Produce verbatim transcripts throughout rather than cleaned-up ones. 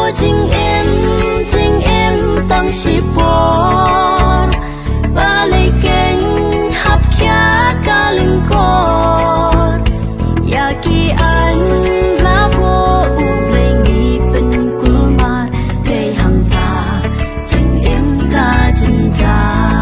Jingim, jingim tang shipor, balei kein hap khia ka lyngkor. Ïa ki aiñ la buh U Blei ngi pynkulmar, dei hangta jingim ka jynjar.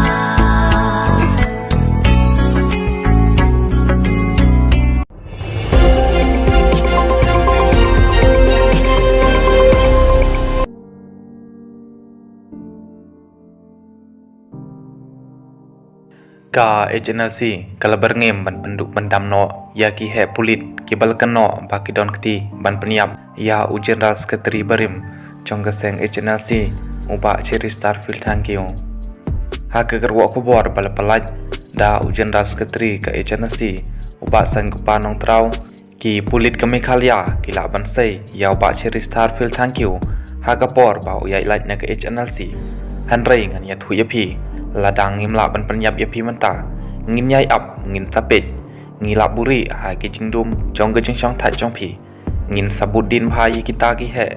Ka H N L C ka la byrngem ban pynduh pyndam noh ïa ki heh pulit kiba la kynnoh ba ki don kti ban pynïap ïa u General Secretary barim jong ka seng H N L C, u Bah Cheristerfield Thangkhiew. Ha ka kyrwoh khubor ba la pyllait da u General Secretary ka H N L C, u Bah Saiñkupar Nongtraw, ki pulit ka Meghalaya ki lah ban sei ïa u Bah Cheristerfield Thangkhiew ha ka por ba u ïaid lait na ka H N L C. Hynrei ngan ïathuh ïa phi, lada ngim lah ban pynïap ïa phi mynta, ngin ïai ap, ngin sa peit, ngi lah buhrieh ha ki jingdum jong ka jingshongthait jong phi. Ngin sa bud dien bha ïa kita ki heh,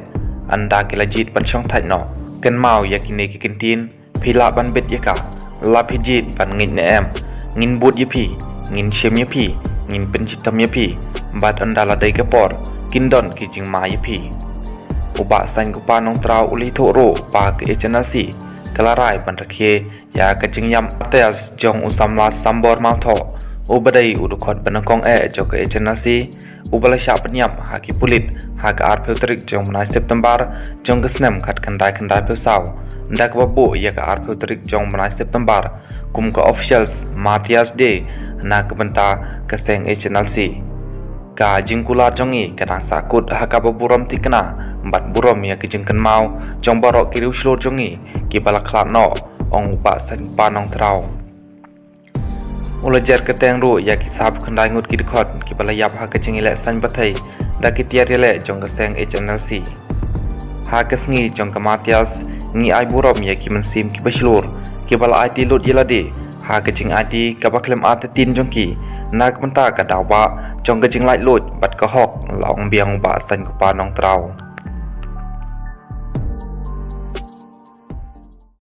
ynda ki la jied ban shongthait noh. Kynmaw ïa kine ki kyntien, phi lah ban bit ïa ka. Lada phi jied ban ngeit ne em, ngin bud ïa phi, ngin shim ïa phi, ngin pynshitom ïa phi. Bad ynda la dei ka por, kin don ki jingma ïa phi. U Bah Saiñkupar Nongtraw u la ïathuh ruh ba ka H N L C ka la rai ban rakhe ïa ka jingïap martyrs jong u samla Sambor Mawthoh, uba dei u dkhot ba nyngkong eh jong ka H N L C, uba la shah pynïap ha ki pulit ha ka arphew tarik jong u bnai September jong ka snem khatkhyndai khyndaiphew saw. Da kaba buh ïa ka arphew tarik jong u bnai September kum ka Official Martyrs' Day na ka bynta ka seng H N L C. Ka jingkular jong ngi ka dang sahkut ha kaba burom thikna bad burom ïa ka jingkynmaw jong baroh ki riewshlur jong ngi kiba la khlad noh, ong u Bah Saiñkupar Nongtraw. U la jer kyrteng ruh ïa ki sawphew khyndai ngut ki dkhot kiba la ïap ha ka jingïaleh saiñ batai da ki tiar ïaleh jong ka seng H N L C. Ha ka sngi jong ka martyrs, ngi ai burom ïa ki mynsiem kiba shlur kiba la aiti lut ïa lade ha ka jingaiti kaba khlem artatien jong ki na ka bynta ka daw bah jong ka jinglaitluid bad ka hok, la ong biang u Bah Saiñkupar Nongtraw.